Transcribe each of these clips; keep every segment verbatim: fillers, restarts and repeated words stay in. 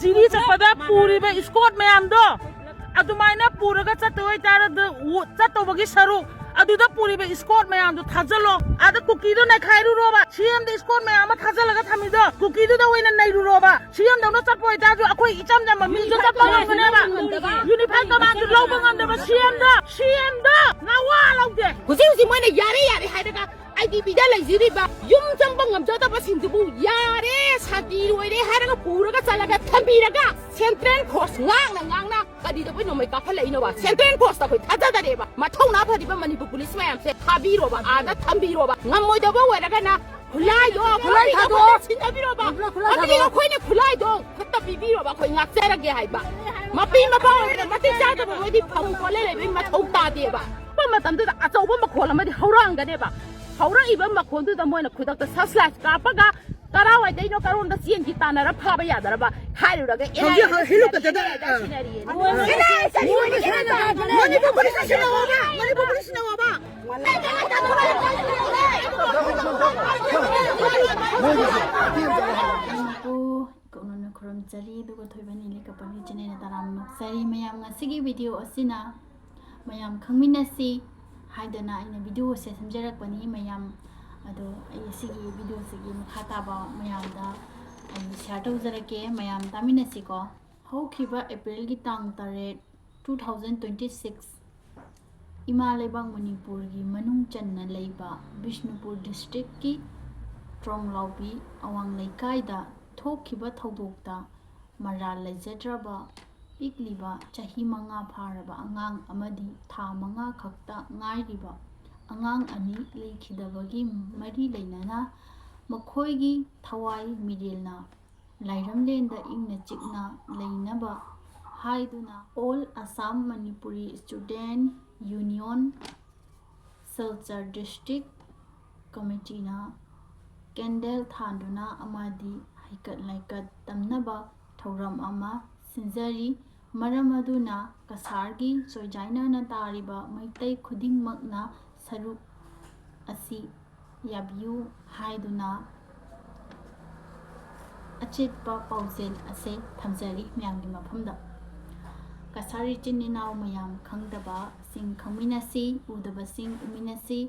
ꯖꯤꯔꯤ ꯆꯠꯄꯗ ꯄꯨꯔꯤꯕ ꯏꯁꯀꯣꯔꯠ ꯃꯌꯥꯝꯗꯣ, ꯑꯗꯨꯃꯥꯏꯅ ꯄꯨꯔꯒ ꯆꯠꯇꯣꯏ ꯑꯣꯏꯇꯥꯔꯗꯤ, ꯎ-, ꯆꯠꯇꯧꯕꯒꯤ ꯁꯔꯨꯛ ꯑꯗꯨꯗ ꯄꯨꯔꯤꯕ ꯏꯁꯀꯣꯔꯠ ꯃꯌꯥꯝꯗꯣ ꯊꯥꯖꯤꯜꯂꯣ꯫ ꯑꯥꯗ ꯀꯨꯀꯤꯗꯣ ꯅꯩꯈꯥꯏꯔꯨꯔꯣꯕ꯫ ꯁꯤ ꯑꯦꯝꯗ ꯏꯁꯀꯣꯔꯠ ꯃꯌꯥꯝ ꯑꯃ ꯊꯥꯖꯤꯜꯂꯒ ꯊꯝꯃꯤꯗꯣ, ꯀꯨꯀꯤꯗꯨꯗ ꯑꯣꯏꯅ ꯅꯩꯔꯨꯔꯣꯕ꯫ ꯁꯤ ꯑꯦꯝꯗꯧꯅ ꯆꯠꯄ ꯑꯣꯏꯇꯥꯔꯁꯨ ꯑꯩꯈꯣꯏ ꯏꯆꯝ ꯆꯝꯕ ꯃꯤꯁꯨ ꯆꯠꯄ ꯉꯝꯒꯅꯦꯕ꯫ ꯌꯨꯅꯤꯐꯥꯏ ꯀꯃꯥꯟꯁꯨ ꯂꯧꯕ ꯉꯝꯗꯕ ꯁꯤ ꯑꯦꯝꯗ, ꯁꯤ ꯑꯦꯝꯗ ꯅꯋꯥ ꯂꯧꯗꯦ꯫ ꯍꯧꯖꯤꯛ ꯍꯧꯖꯤꯛ ꯃꯣꯏꯅ ꯌꯥꯔꯦ ꯌꯥꯔꯦ ꯍꯥꯏꯔꯒ ꯑꯥꯏ ꯗꯤ ꯄꯤꯗ ꯂꯩꯖꯔꯤꯕ ꯌꯨꯝ ꯆꯪꯕ ꯉꯝꯖꯗꯕꯁꯤꯡꯗꯨꯕꯨ ꯌꯥꯔꯦ, ꯁꯥꯟꯇꯤ ꯂꯣꯏꯔꯦ ꯍꯥꯏꯔꯒ ꯄꯨꯔꯒ ꯆꯠꯂꯒ ꯊꯝꯕꯤꯔꯒ ꯁꯦꯟꯇ꯭ꯔꯦꯜ ꯐꯣꯔꯁ ꯉꯥꯡꯅ ꯉꯥꯡꯅ ꯀꯔꯤꯗꯧꯕꯩ ꯅꯣꯡꯃꯩ ꯀꯥꯞꯍꯜꯂꯛꯏꯅꯣꯕ? ꯁꯦꯟꯇ꯭ꯔꯦꯜ ꯐꯣꯔꯁꯇ ꯑꯩꯈꯣꯏ ꯊꯥꯖꯗꯔꯦꯕ꯫ ꯃꯊꯧꯅꯥ ꯐꯔꯤꯕ ꯃꯅꯤꯄꯨꯔ ꯄꯨꯂꯤꯁ ꯃꯌꯥꯝꯁꯦ ꯊꯥꯕꯤꯔꯣꯕ, ꯑꯥꯗ ꯊꯝꯕꯤꯔꯣꯕ꯫ ꯉꯝꯃꯣꯏꯗꯕ ꯑꯣꯏꯔꯒꯅ ꯈꯨꯠꯂꯥꯏꯗꯣ, ꯈꯨꯠꯂꯥꯏ ꯐꯥꯕꯤꯗꯣ ꯊꯥꯗꯣꯛꯑꯣ꯫ ꯑꯩꯈꯣꯏꯅ ꯁꯤꯟꯅꯕꯤꯔꯣꯕ꯫ ꯈꯨꯠꯂꯥꯏ ꯐꯥꯕꯤꯗꯣ ꯊꯥꯗꯣꯛꯑꯣ꯫ ꯑꯩꯈꯣꯏꯅ ꯈꯨꯠꯂꯥꯏꯗꯣ ꯈꯨꯠꯇ ꯄꯤꯕꯤꯔꯣꯕ, ꯑꯩꯈꯣꯏ ꯉꯥꯛꯆꯔꯒꯦ ꯍꯥꯏꯕ꯫ ꯃꯄꯤ ꯃꯄꯥ ꯑꯣꯏꯔꯒ ꯃꯇꯤꯛ ꯆꯥꯗꯕ ꯃꯣꯏꯗꯤ ꯐꯝ ꯀꯣꯜꯂ ꯂꯩꯕꯒꯤ ꯃꯊꯧ ꯇꯥꯗꯦꯕ꯫ ꯄ ꯃꯇꯝꯗꯨꯗ ꯑꯆꯧꯕ ꯃꯈꯣꯜ ꯑꯃꯗꯤ ꯍꯧꯔꯛꯑꯝꯒꯅꯦꯕ꯫ ꯍꯧꯔꯛꯏꯕ ꯃꯈꯣꯜꯗꯨꯗ ꯃꯣꯏꯅ ꯈꯨꯗꯛꯇ searchlight ꯀꯥꯞꯄꯒ ꯀꯔꯥꯏꯋꯥꯏꯗꯩꯅꯣ ꯀꯔꯣꯝꯗ ꯆꯦꯟꯈꯤ ꯇꯥꯟꯅꯔ ꯐꯥꯕ ꯌꯥꯗꯅꯕ ꯍꯥꯏꯔꯨꯔꯒ ꯍꯧꯖꯤꯛ ꯍꯦꯂꯤꯀꯣꯞꯇꯔꯗ, ꯑꯥ꯫ ꯃꯅꯤꯄꯨꯔ ꯄꯨꯂꯤꯁꯅ ꯁꯤꯟꯅꯧꯑꯣꯕ, ꯃꯅꯤꯄꯨꯔ ꯄꯨꯂꯤꯁꯅ ꯁꯤꯟꯅꯧꯑꯣꯕ꯫ ꯃꯅꯤꯄꯨꯔ ꯏꯀꯣꯛꯅꯅ ꯈꯨꯔꯨꯝꯖꯔꯤ, ꯑꯗꯨꯒ ꯊꯣꯏꯕ ꯅꯤꯂꯤ ꯀꯄꯜꯒꯤ channelꯗ ꯇꯔꯥꯝꯅ ꯑꯣꯛꯆꯔꯤ꯫ ꯃꯌꯥꯝ, ꯉꯁꯤꯒꯤ video ꯑꯁꯤꯅ ꯃꯌꯥꯝ ꯈꯪꯃꯤꯟꯅꯁꯤ ꯍꯥꯏꯗꯅ ꯑꯩꯅ video ꯑꯁꯦ ꯁꯦꯝꯖꯔꯛꯄꯅꯤ꯫ ꯃꯌꯥꯝ ꯑꯗꯣ ꯑꯩ ꯑꯁꯤꯒꯤ video ꯑꯁꯤꯒꯤ ꯃꯈꯥ ꯇꯥꯕ ꯃꯌꯥꯝꯗ ꯑꯩ share ꯇꯧꯖꯔꯛꯀꯦ, ꯃꯌꯥꯝ ꯇꯥꯃꯤꯟꯅꯁꯤꯀꯣ꯫ ꯍꯧꯈꯤꯕ Aprilꯒꯤ ꯇꯥꯡ ꯇꯔꯦꯠ, two thousand twenty six, ꯏꯃꯥ ꯂꯩꯕꯥꯛ ꯃꯅꯤꯄꯨꯔꯒꯤ ꯃꯅꯨꯡ ꯆꯟꯅ ꯂꯩꯕ ꯕꯤꯁꯅꯨꯄꯨꯔ districtꯀꯤ ꯇ꯭ꯔꯣꯡꯂꯥꯎꯕꯤ ꯑꯋꯥꯡ ꯂꯩꯀꯥꯏꯗ ꯊꯣꯛꯈꯤꯕ ꯊꯧꯗꯣꯛꯇ ꯃꯔꯥꯜ ꯂꯩꯖꯗ꯭ꯔꯕ ꯄꯤꯛꯂꯤꯕ ꯆꯍꯤ ꯃꯉꯥ ꯐꯥꯔꯕ ꯑꯉꯥꯡ ꯑꯃꯗꯤ ꯊꯥ ꯃꯉꯥ ꯈꯛꯇ ꯉꯥꯏꯔꯤꯕ ꯑꯉꯥꯡ ꯑꯅꯤ ꯂꯩꯈꯤꯗꯕꯒꯤ ꯃꯔꯤ ꯂꯩꯅꯅ ꯃꯈꯣꯏꯒꯤ ꯊꯋꯥꯏ ꯃꯤꯔꯦꯜꯅ ꯂꯥꯏꯔꯝꯂꯦꯟꯗ ꯏꯪꯅ ꯆꯤꯛꯅ ꯂꯩꯅꯕ ꯍꯥꯏꯗꯨꯅ All Assam Manipuri Student Union, Silchar District Committeeꯅ candle ꯊꯥꯟꯗꯨꯅ ꯑꯃꯗꯤ ꯍꯩꯀꯠ ꯂꯩꯀꯠ ꯇꯝꯅꯕ ꯊꯧꯔꯝ ꯑꯃ ꯁꯤꯟꯖꯔꯤ꯫ ꯃꯔꯝ ꯑꯗꯨꯅ ꯀꯁꯥꯔꯒꯤ ꯆꯣꯏꯖꯥꯏꯅꯅ ꯇꯥꯔꯤꯕ ꯃꯩꯇꯩ ꯈꯨꯗꯤꯡꯃꯛꯅ ꯁꯔꯨꯛ ꯑꯁꯤ ꯌꯥꯕꯤꯌꯨ ꯍꯥꯏꯗꯨꯅ ꯑꯆꯦꯠꯄ ꯄꯥꯎꯖꯦꯜ ꯑꯁꯦ ꯊꯝꯖꯔꯤ ꯃꯌꯥꯝꯒꯤ ꯃꯐꯝꯗ꯫ ꯀꯁꯥꯔ ꯏꯆꯤꯟ ꯏꯅꯥꯎ ꯃꯌꯥꯝ, ꯈꯪꯗꯕꯁꯤꯡ ꯈꯪꯃꯤꯟꯅꯁꯤ, ꯎꯗꯕꯁꯤꯡ ꯎꯃꯤꯟꯅꯁꯤ꯫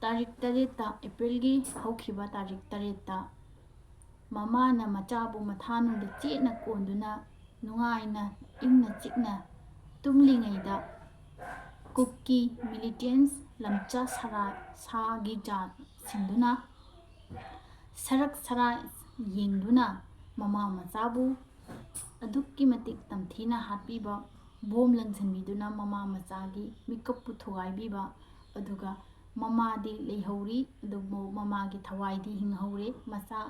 ꯇꯥꯔꯤꯛ ꯇꯔꯦꯠꯇ, ꯑꯦꯄ꯭ꯔꯤꯜꯒꯤ ꯍꯧꯈꯤꯕ ꯇꯥꯔꯤꯛ ꯇꯔꯦꯠꯇ, ꯃꯃꯥꯅ ꯃꯆꯥꯕꯨ ꯃꯊꯥꯅꯨꯡꯗ ꯆꯦꯠꯅ ꯀꯣꯟꯗꯨꯅ ꯅꯨꯡꯉꯥꯏꯅ ꯏꯪꯅ ꯆꯤꯛꯅ ꯇꯨꯝꯂꯤꯉꯩꯗ ꯀꯨꯀꯤ militants ꯂꯝꯆꯥ ꯁꯔꯥ ꯁꯥꯒꯤ ꯖꯥꯠꯁꯤꯡꯗꯨꯅ ꯁꯔꯛ ꯁꯔꯥ ꯌꯦꯡꯗꯨꯅ ꯃꯃꯥ ꯃꯆꯥꯕꯨ ꯑꯗꯨꯛꯀꯤ ꯃꯇꯤꯛ ꯇꯝꯊꯤꯅ ꯍꯥꯠꯄꯤꯕ, ꯕꯣꯝ ꯂꯪꯁꯤꯟꯕꯤꯗꯨꯅ ꯃꯃꯥ ꯃꯆꯥꯒꯤ ꯃꯤꯀꯞꯄꯨ ꯊꯨꯒꯥꯏꯕꯤꯕ, ꯑꯗꯨꯒ ꯃꯃꯥꯗꯤ ꯂꯩꯍꯧꯔꯤ, ꯑꯗꯨꯕꯨ ꯃꯃꯥꯒꯤ ꯊꯋꯥꯏꯗꯤ ꯍꯤꯡꯍꯧꯔꯦ꯫ ꯃꯆꯥ,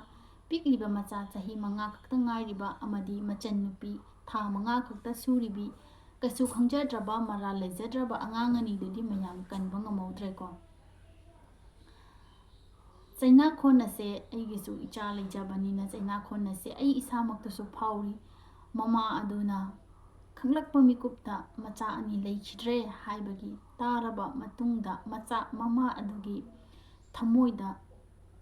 ꯄꯤꯛꯂꯤꯕ ꯃꯆꯥ ꯆꯍꯤ ꯃꯉꯥ ꯈꯛꯇ ꯉꯥꯏꯔꯤꯕ ꯑꯃꯗꯤ ꯃꯆꯟꯅꯨꯄꯤ ꯊꯥ ꯃꯉꯥ ꯈꯛꯇ ꯁꯨꯔꯤꯕꯤ, ꯀꯩꯁꯨ ꯈꯪꯖꯗ꯭ꯔꯕ, ꯃꯔꯥꯜ ꯂꯩꯖꯗ꯭ꯔꯕ ꯑꯉꯥꯡ ꯑꯅꯤꯗꯨꯗꯤ ꯃꯌꯥꯝ ꯀꯟꯕ ꯉꯝꯍꯧꯗ꯭ꯔꯦꯀꯣ꯫ ꯆꯩꯅꯥꯈꯣꯟ ꯑꯁꯦ ꯑꯩꯒꯤꯁꯨ ꯏꯆꯥ ꯂꯩꯖꯕꯅꯤꯅ ꯆꯩꯅꯥꯈꯣꯟ ꯑꯁꯦ ꯑꯩ ꯏꯁꯥꯃꯛꯇꯁꯨ ꯐꯥꯎꯔꯤ꯫ ꯃꯃꯥ ꯑꯗꯨꯅ ꯈꯪꯂꯛꯄ ꯃꯤꯀꯨꯞꯇ ꯃꯆꯥ ꯑꯅꯤ ꯂꯩꯈꯤꯗ꯭ꯔꯦ ꯍꯥꯏꯕꯒꯤ ꯇꯥꯔꯕ ꯃꯇꯨꯡꯗ ꯃꯆꯥ, ꯃꯃꯥ ꯑꯗꯨꯒꯤ ꯊꯃꯣꯏꯗ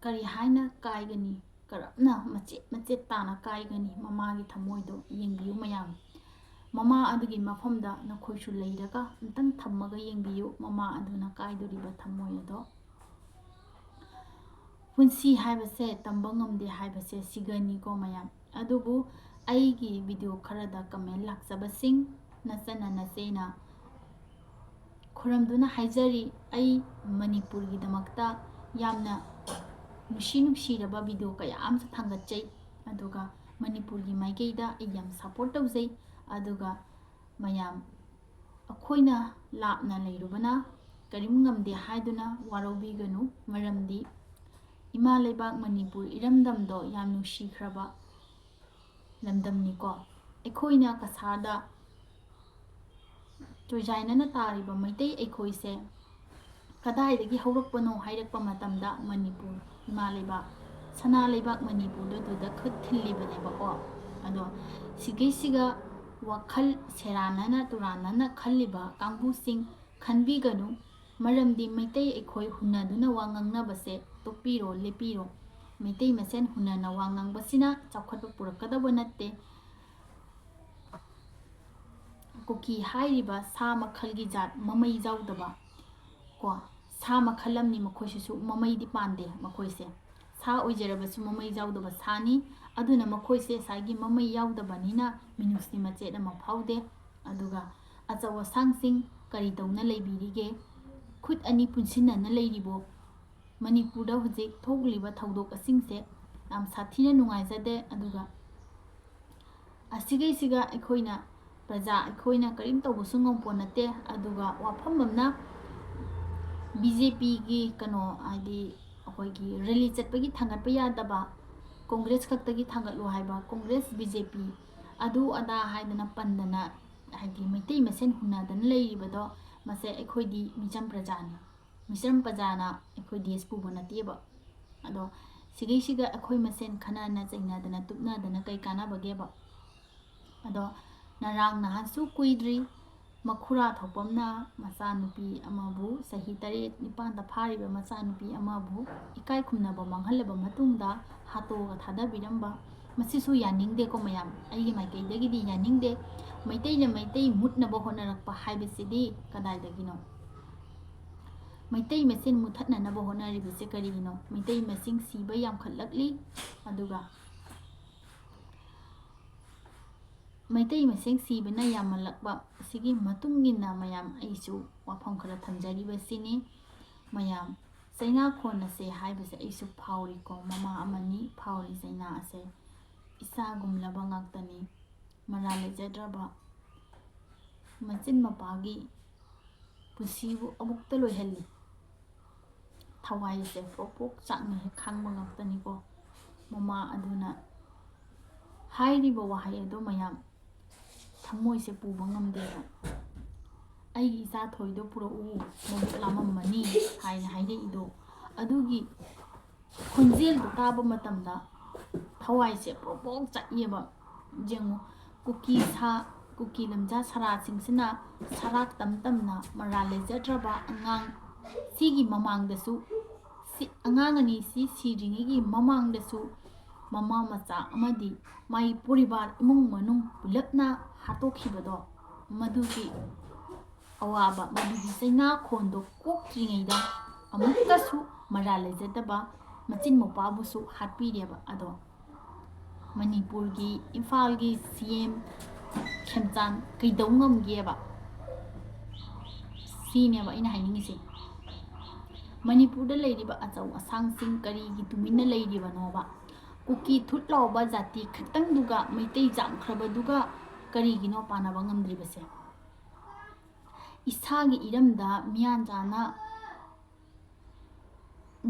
ꯀꯔꯤ ꯍꯥꯏꯅ ꯀꯥꯏꯒꯅꯤ? ꯀꯔꯝꯅ ꯃꯆꯦꯠ ꯃꯆꯦꯠ ꯇꯥꯅ ꯀꯥꯏꯒꯅꯤ ꯃꯃꯥꯒꯤ ꯊꯃꯣꯏꯗꯣ? ꯌꯦꯡꯕꯤꯌꯨ ꯃꯌꯥꯝ꯫ ꯃꯃꯥ ꯑꯗꯨꯒꯤ ꯃꯐꯝꯗ ꯅꯈꯣꯏꯁꯨ ꯂꯩꯔꯒ ꯑꯝꯇꯪ ꯊꯝꯃꯒ ꯌꯦꯡꯕꯤꯌꯨ ꯃꯃꯥ ꯑꯗꯨꯅ ꯀꯥꯏꯗꯣꯔꯤꯕ ꯊꯃꯣꯏ ꯑꯗꯣ꯫ ꯄꯨꯟꯁꯤ ꯍꯥꯏꯕꯁꯦ ꯇꯝꯕ ꯉꯝꯗꯦ ꯍꯥꯏꯕꯁꯦ ꯁꯤꯒꯅꯤꯀꯣ ꯃꯌꯥꯝ꯫ ꯑꯗꯨꯕꯨ ꯑꯩꯒꯤ video ꯈꯔꯗ comment ꯂꯥꯛꯆꯕꯁꯤꯡ, ꯅꯆꯟꯅ ꯅꯆꯦꯅ ꯈꯨꯔꯝꯗꯨꯅ ꯍꯥꯏꯖꯔꯤ, ꯑꯩ ꯃꯅꯤꯄꯨꯔꯒꯤꯗꯃꯛꯇ ꯌꯥꯝꯅ ꯅꯨꯡꯁꯤ ꯅꯨꯡꯁꯤꯔꯕ video ꯀꯌꯥ ꯑꯃꯁꯨ ꯊꯥꯡꯒꯠꯆꯩ, ꯑꯗꯨꯒ ꯃꯅꯤꯄꯨꯔꯒꯤ ꯃꯥꯏꯀꯩꯗ ꯑꯩ ꯌꯥꯝ support ꯇꯧꯖꯩ꯫ ꯑꯗꯨꯒ ꯃꯌꯥꯝ, ꯑꯩꯈꯣꯏꯅ ꯂꯥꯞꯅ ꯂꯩꯔꯨꯕꯅ ꯀꯔꯤꯝ ꯉꯝꯗꯦ ꯍꯥꯏꯗꯨꯅ ꯋꯥꯔꯧꯕꯤꯒꯅꯨ, ꯃꯔꯝꯗꯤ ꯏꯃꯥ ꯂꯩꯕꯥꯛ ꯃꯅꯤꯄꯨꯔ ꯏꯔꯝꯗꯝꯗꯣ ꯌꯥꯝ ꯅꯨꯡꯁꯤꯈ꯭ꯔꯕ ꯂꯝꯗꯝꯅꯤꯀꯣ꯫ ꯑꯩꯈꯣꯏꯅ ꯀꯁꯥꯔꯗ ꯆꯣꯏꯖꯥꯏꯅꯅ ꯇꯥꯔꯤꯕ ꯃꯩꯇꯩ ꯑꯩꯈꯣꯏꯁꯦ ꯀꯗꯥꯏꯗꯒꯤ ꯍꯧꯔꯛꯄꯅꯣ ꯍꯥꯏꯔꯛꯄ ꯃꯇꯝꯗ ꯃꯅꯤꯄꯨꯔ, ꯏꯃꯥ ꯂꯩꯕꯥꯛ, ꯁꯅꯥ ꯂꯩꯕꯥꯛ ꯃꯅꯤꯄꯨꯔꯗ ꯑꯗꯨꯗ ꯈꯨꯠ ꯊꯤꯜꯂꯤꯕꯅꯦꯕꯀꯣ꯫ ꯑꯗꯣ ꯁꯤꯒꯩꯁꯤꯒ ꯋꯥꯈꯜ ꯁꯦꯔꯥꯟꯅꯅ ꯇꯨꯔꯥꯟꯅꯅ ꯈꯜꯂꯤꯕ ꯀꯥꯡꯕꯨꯁꯤꯡ, ꯈꯟꯕꯤꯒꯅꯨ꯫ ꯃꯔꯝꯗꯤ ꯃꯩꯇꯩ ꯑꯩꯈꯣꯏ ꯍꯨꯟꯅꯗꯨꯅ ꯋꯥ ꯉꯥꯡꯅꯕꯁꯦ ꯇꯣꯛꯄꯤꯔꯣ, ꯂꯦꯞꯄꯤꯔꯣ꯫ ꯃꯩꯇꯩ ꯃꯁꯦꯟ ꯍꯨꯟꯅꯅ ꯋꯥ ꯉꯥꯡꯕꯁꯤꯅ ꯆꯥꯎꯈꯠꯄ ꯄꯨꯔꯛꯀꯗꯕ ꯅꯠꯇꯦ꯫ ꯀꯨꯀꯤ ꯍꯥꯏꯔꯤꯕ ꯁꯥ ꯃꯈꯜꯒꯤ ꯖꯥꯠ ꯃꯃꯩ ꯌꯥꯎꯗꯕ ꯀꯣ, ꯁꯥ ꯃꯈꯜ ꯑꯃꯅꯤ꯫ ꯃꯈꯣꯏꯁꯤꯁꯨ ꯃꯃꯩꯗꯤ ꯄꯥꯟꯗꯦ꯫ ꯃꯈꯣꯏꯁꯦ ꯁꯥ ꯑꯣꯏꯖꯔꯕꯁꯨ ꯃꯃꯩ ꯌꯥꯎꯗꯕ ꯁꯥꯅꯤ꯫ ꯑꯗꯨꯅ ꯃꯈꯣꯏꯁꯦ ꯉꯁꯥꯏꯒꯤ ꯃꯃꯩ ꯌꯥꯎꯗꯕꯅꯤꯅ ꯃꯤꯅꯨꯡꯁꯤ ꯃꯆꯦꯠ ꯑꯃ ꯐꯥꯎꯗꯦ꯫ ꯑꯗꯨꯒ ꯑꯆꯧ ꯑꯁꯥꯡꯁꯤꯡ ꯀꯔꯤ ꯇꯧꯅ ꯂꯩꯕꯤꯔꯤꯒꯦ? ꯈꯨꯠ ꯑꯅꯤ ꯄꯨꯟꯁꯤꯟꯅꯅ ꯂꯩꯔꯤꯕꯣ? ꯃꯅꯤꯄꯨꯔꯗ ꯍꯧꯖꯤꯛ ꯊꯣꯛꯂꯤꯕ ꯊꯧꯗꯣꯛ ꯑꯁꯤꯡꯁꯦ ꯌꯥꯝ ꯁꯥꯊꯤꯅ ꯅꯨꯡꯉꯥꯏꯖꯗꯦ꯫ ꯑꯗꯨꯒ ꯑꯁꯤꯒꯩꯁꯤꯒ ꯑꯩꯈꯣꯏꯅ, ꯄ꯭ꯔꯖꯥ ꯑꯩꯈꯣꯏꯅ ꯀꯔꯤꯝ ꯇꯧꯕꯁꯨ ꯉꯝꯄꯣꯠ ꯅꯠꯇꯦ꯫ ꯑꯗꯨꯒ ꯋꯥꯐꯝ ꯑꯃꯅ, ꯕꯤ ꯖꯦ ꯄꯤꯒꯤ ꯀꯩꯅꯣ, ꯍꯥꯏꯗꯤ ꯑꯩꯈꯣꯏꯒꯤ ꯔꯦꯂꯤ ꯆꯠꯄꯒꯤ ꯊꯥꯡꯒꯠꯄ ꯌꯥꯗꯕ, ꯀꯣꯡꯒ꯭ꯔꯦꯁ ꯈꯛꯇꯒꯤ ꯊꯥꯡꯒꯠꯂꯨ ꯍꯥꯏꯕ, ꯀꯣꯡꯒ꯭ꯔꯦꯁ, ꯕꯤ ꯖꯦ ꯄꯤ, ꯑꯗꯨ ꯑꯗꯥ ꯍꯥꯏꯗꯅ ꯄꯟꯗꯅ, ꯍꯥꯏꯗꯤ ꯃꯩꯇꯩ ꯃꯁꯦꯟ ꯍꯨꯟꯅꯗꯅ ꯂꯩꯔꯤꯕꯗꯣ, ꯃꯁꯦ ꯑꯩꯈꯣꯏꯗꯤ ꯃꯤꯆꯝ ꯄ꯭ꯔꯖꯥꯅꯤ꯫ ꯃꯤꯆꯝ ꯄ꯭ꯔꯖꯥꯅ ꯑꯩꯈꯣꯏ ꯗꯦꯁ ꯄꯨꯕ ꯅꯠꯇꯦꯕ꯫ ꯑꯗꯣ ꯁꯤꯒꯩꯁꯤꯒ ꯑꯩꯈꯣꯏ ꯃꯁꯦꯟ ꯈꯠꯅꯅ ꯆꯩꯅꯗꯅ ꯇꯨꯞꯅꯗꯅ ꯀꯩ ꯀꯥꯟꯅꯕꯒꯦꯕ? ꯑꯗꯣ ꯉꯔꯥꯡ ꯅꯍꯥꯟꯁꯨ ꯀꯨꯏꯗ꯭ꯔꯤ, ꯃꯈꯨꯔꯥ ꯊꯣꯛꯄꯝꯅ ꯃꯆꯥꯅꯨꯄꯤ ꯑꯃꯕꯨ, ꯆꯍꯤ ꯇꯔꯦꯠ ꯅꯤꯄꯥꯟꯗ ꯐꯥꯔꯤꯕ ꯃꯆꯥꯅꯨꯄꯤ ꯑꯃꯕꯨ ꯏꯀꯥꯏ ꯈꯨꯝꯅꯕ ꯃꯥꯡꯍꯜꯂꯕ ꯃꯇꯨꯡꯗ ꯍꯥꯠꯇꯣꯛꯑꯒ ꯊꯥꯗꯕꯤꯔꯝꯕ, ꯃꯁꯤꯁꯨ ꯌꯥꯅꯤꯡꯗꯦꯀꯣ ꯃꯌꯥꯝ꯫ ꯑꯩꯒꯤ ꯃꯥꯏꯀꯩꯗꯒꯤꯗꯤ ꯌꯥꯅꯤꯡꯗꯦ꯫ ꯃꯩꯇꯩꯅ ꯃꯩꯇꯩ ꯃꯨꯠꯅꯕ ꯍꯣꯠꯅꯔꯛꯄ ꯍꯥꯏꯕꯁꯤꯗꯤ ꯀꯗꯥꯏꯗꯒꯤꯅꯣ? ꯃꯩꯇꯩ ꯃꯁꯦꯟ ꯃꯨꯠꯊꯠꯅꯅꯕ ꯍꯣꯠꯅꯔꯤꯕꯁꯦ ꯀꯔꯤꯒꯤꯅꯣ? ꯃꯩꯇꯩ ꯃꯁꯤꯡ ꯁꯤꯕ ꯌꯥꯝꯈꯠꯂꯛꯂꯤ꯫ ꯑꯗꯨꯒ ꯃꯩꯇꯩ ꯃꯁꯤꯡ ꯁꯤꯕꯅ ꯌꯥꯝꯃꯜꯂꯛꯄ ꯑꯁꯤꯒꯤ ꯃꯇꯨꯡ ꯏꯟꯅ ꯃꯌꯥꯝ, ꯑꯩꯁꯨ ꯋꯥꯐꯝ ꯈꯔ ꯊꯝꯖꯔꯤꯕꯁꯤꯅꯤ꯫ ꯃꯌꯥꯝ, ꯆꯩꯅꯥ ꯈꯣꯟ ꯑꯁꯦ ꯍꯥꯏꯕꯁꯦ ꯑꯩꯁꯨ ꯐꯥꯎꯔꯤꯀꯣ, ꯃꯃꯥ ꯑꯃꯅꯤ ꯐꯥꯎꯔꯤ꯫ ꯆꯩꯅꯥ ꯑꯁꯦ ꯏꯆꯥꯒꯨꯝꯂꯕ ꯉꯥꯛꯇꯅꯤ꯫ ꯃꯔꯥꯜ ꯂꯩꯖꯗ꯭ꯔꯕ ꯃꯆꯤꯟ ꯃꯄꯥꯒꯤ ꯄꯨꯟꯁꯤꯕꯨ ꯑꯃꯨꯛꯇ ꯂꯣꯏꯍꯜꯂꯤ꯫ ꯊꯋꯥꯏꯁꯦ ꯄ꯭ꯔꯣꯛ ꯄ꯭ꯔꯣꯛ ꯆꯥꯛꯅ ꯍꯦꯛ ꯈꯥꯡꯕ ꯉꯝꯇꯅꯤꯀꯣ꯫ ꯃꯃꯥ ꯑꯗꯨꯅ ꯍꯥꯏꯔꯤꯕ ꯋꯥꯍꯩ ꯑꯗꯣ ꯃꯌꯥꯝ, ꯊꯃꯣꯏꯁꯦ ꯄꯨꯕ ꯉꯝꯗꯦꯕ꯫ "ꯑꯩꯒꯤ ꯏꯆꯥ ꯊꯣꯏꯗꯣ ꯄꯨꯔꯛꯎ, ꯃꯕꯨꯛ ꯂꯥꯝꯃꯝꯃꯅꯤ" ꯍꯥꯏꯅ ꯍꯥꯏꯔꯛꯏꯗꯣ, ꯑꯗꯨꯒꯤ ꯈꯣꯟꯖꯦꯜꯗꯣ ꯇꯥꯕ ꯃꯇꯝꯗ ꯊꯋꯥꯏꯁꯦ ꯄ꯭ꯔꯣꯛ ꯄ꯭ꯔꯣꯛ ꯆꯥꯛꯑꯦꯕ꯫ ꯌꯦꯡꯉꯨ, ꯀꯨꯀꯤ ꯁꯥ, ꯀꯨꯀꯤ ꯂꯝꯖꯥ ꯁꯔꯥꯁꯤꯡꯁꯤꯅ ꯁꯔꯥꯛ ꯇꯝ ꯇꯝꯅ ꯃꯔꯥꯜ ꯂꯩꯖꯗ꯭ꯔꯕ ꯑꯉꯥꯡ, ꯁꯤꯒꯤ ꯃꯃꯥꯡꯗꯁꯨ ꯁꯤ ꯑꯉꯥꯡ ꯑꯅꯤꯁꯤ ꯁꯤꯗ꯭ꯔꯤꯉꯩꯒꯤ ꯃꯃꯥꯡꯗꯁꯨ ꯃꯃꯥ ꯃꯆꯥ ꯑꯃꯗꯤ ꯃꯥꯒꯤ ꯄꯣꯔꯤꯕꯥꯔ, ꯏꯃꯨꯡ ꯃꯅꯨꯡ ꯄꯨꯂꯞꯅ ꯍꯥꯠꯇꯣꯛꯈꯤꯕꯗꯣ, ꯃꯗꯨꯒꯤ ꯑꯋꯥꯕ, ꯃꯗꯨꯒꯤ ꯆꯩꯅꯥꯈꯣꯟꯗꯣ ꯀꯣꯛꯇ꯭ꯔꯤꯉꯩꯗ ꯑꯃꯨꯛꯀꯁꯨ ꯃꯔꯥꯜ ꯂꯩꯖꯗꯕ ꯃꯆꯤꯟ ꯃꯧꯄ꯭ꯋꯥꯕꯨꯁꯨ ꯍꯥꯠꯄꯤꯔꯦꯕ꯫ ꯑꯗꯣ ꯃꯅꯤꯄꯨꯔꯒꯤ, ꯏꯝꯐꯥꯜꯒꯤ ꯁꯤ ꯑꯦꯝ ꯈꯦꯝꯆꯥꯟ ꯀꯩꯗꯧ ꯉꯝꯒꯦꯕ? ꯁꯤꯅꯦꯕ ꯑꯩꯅ ꯍꯥꯏꯅꯤꯡꯉꯤꯁꯦ꯫ ꯃꯅꯤꯄꯨꯔꯗ ꯂꯩꯔꯤꯕ ꯑꯆꯧ ꯑꯁꯥꯡꯁꯤꯡ ꯀꯔꯤꯒꯤ ꯇꯨꯃꯤꯟꯅ ꯂꯩꯔꯤꯕꯅꯣꯕ? ꯀꯨꯀꯤ ꯊꯨꯠ ꯂꯥꯎꯕ ꯖꯥꯇꯤ ꯈꯛꯇꯪꯗꯨꯒ, ꯃꯩꯇꯩ ꯌꯥꯝꯈ꯭ꯔꯕꯗꯨꯒ ꯀꯔꯤꯒꯤꯅꯣ ꯄꯥꯅꯕ ꯉꯝꯗ꯭ꯔꯤꯕꯁꯦ? ꯏꯁꯥꯒꯤ ꯏꯔꯝꯗ ꯃꯤꯌꯥꯟ ꯆꯥꯅ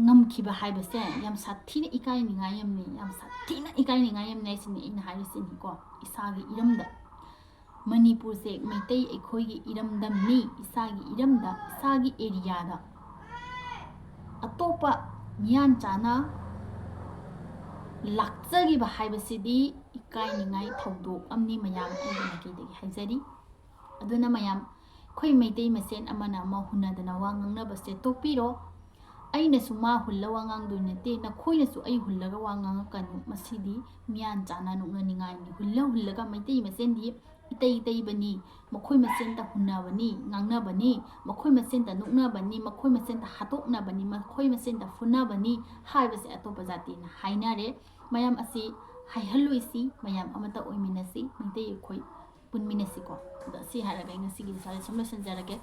ꯉꯝꯈꯤꯕ ꯍꯥꯏꯕꯁꯦ ꯌꯥꯝ ꯁꯥꯊꯤꯅ ꯏꯀꯥꯏꯅꯤꯡꯉꯥꯏ ꯑꯃꯅꯤ, ꯌꯥꯝ ꯁꯥꯊꯤꯅ ꯏꯀꯥꯏꯅꯤꯡꯉꯥꯏ ꯑꯃꯅꯤ ꯍꯥꯏꯁꯤꯅꯤ ꯑꯩꯅ ꯍꯥꯏꯔꯤꯁꯤꯅꯤꯀꯣ꯫ ꯏꯁꯥꯒꯤ ꯏꯔꯝꯗ, ꯃꯅꯤꯄꯨꯔꯁꯦ ꯃꯩꯇꯩ ꯑꯩꯈꯣꯏꯒꯤ ꯏꯔꯝꯗꯝꯅꯤ, ꯏꯁꯥꯒꯤ ꯏꯔꯝꯗ, ꯏꯁꯥꯒꯤ ꯑꯦꯔꯤꯌꯥꯗ ꯑꯇꯣꯞꯄ ꯃꯤꯌꯥꯟ ꯆꯥꯅ ꯂꯥꯛꯆꯈꯤꯕ ꯍꯥꯏꯕꯁꯤꯗꯤ ꯏꯀꯥꯏꯅꯤꯡꯉꯥꯏ ꯊꯧꯗꯣꯛ ꯑꯃꯅꯤ ꯃꯌꯥꯝ, ꯑꯩꯒꯤ ꯃꯥꯏꯀꯩꯗꯒꯤ ꯍꯥꯏꯖꯔꯤ꯫ ꯑꯗꯨꯅ ꯃꯌꯥꯝ, ꯑꯩꯈꯣꯏ ꯃꯩꯇꯩ ꯃꯁꯦꯟ ꯑꯃꯅ ꯑꯃ ꯍꯨꯟꯅꯗꯅ ꯋꯥ ꯉꯥꯡꯅꯕꯁꯦ ꯇꯣꯛꯄꯤꯔꯣ꯫ ꯑꯩꯅꯁꯨ ꯃꯥ ꯍꯨꯜꯂ ꯋꯥ ꯉꯥꯡꯗꯣꯏ ꯅꯠꯇꯦ, ꯅꯈꯣꯏꯅꯁꯨ ꯑꯩ ꯍꯨꯜꯂꯒ ꯋꯥ ꯉꯥꯡꯉꯛꯀꯅꯨ꯫ ꯃꯁꯤꯗꯤ ꯃꯤꯌꯥꯟ ꯆꯥꯅ ꯅꯣꯛꯅꯅꯤꯡꯉꯥꯏꯅꯤ꯫ ꯍꯨꯜꯂ ꯍꯨꯜꯂꯒ ꯃꯩꯇꯩ ꯃꯁꯦꯟꯗꯤ ꯏꯇꯩ ꯇꯩꯕꯅꯤ, ꯃꯈꯣꯏ ꯃꯁꯦꯟꯇ ꯍꯨꯟꯅꯕꯅꯤ, ꯉꯥꯡꯅꯕꯅꯤ, ꯃꯈꯣꯏ ꯃꯁꯦꯟꯇ ꯅꯣꯛꯅꯕꯅꯤ, ꯃꯈꯣꯏ ꯃꯁꯦꯟꯇ ꯍꯥꯠꯇꯣꯛꯅꯕꯅꯤ, ꯃꯈꯣꯏ ꯃꯁꯦꯟꯇ ꯐꯨꯅꯕꯅꯤ ꯍꯥꯏꯕꯁꯦ ꯑꯇꯣꯞꯄ ꯖꯥꯇꯤꯅ ꯍꯥꯏꯅꯔꯦ꯫ ꯃꯌꯥꯝ ꯑꯁꯤ ꯍꯥꯏꯍꯜꯂꯣꯏꯁꯤ, ꯃꯌꯥꯝ ꯑꯃꯠꯇ ꯑꯣꯏꯃꯤꯟꯅꯁꯤ, ꯃꯩꯇꯩ ꯑꯩꯈꯣꯏ ꯄꯨꯟꯃꯤꯟꯅꯁꯤꯀꯣ꯫ ꯑꯗꯣ ꯁꯤ ꯍꯥꯏꯔꯒ ꯑꯩ ꯉꯁꯤꯒꯤ ꯂꯤꯁꯥ ꯁꯨꯝ ꯂꯣꯏꯁꯤꯟꯖꯔꯒꯦ꯫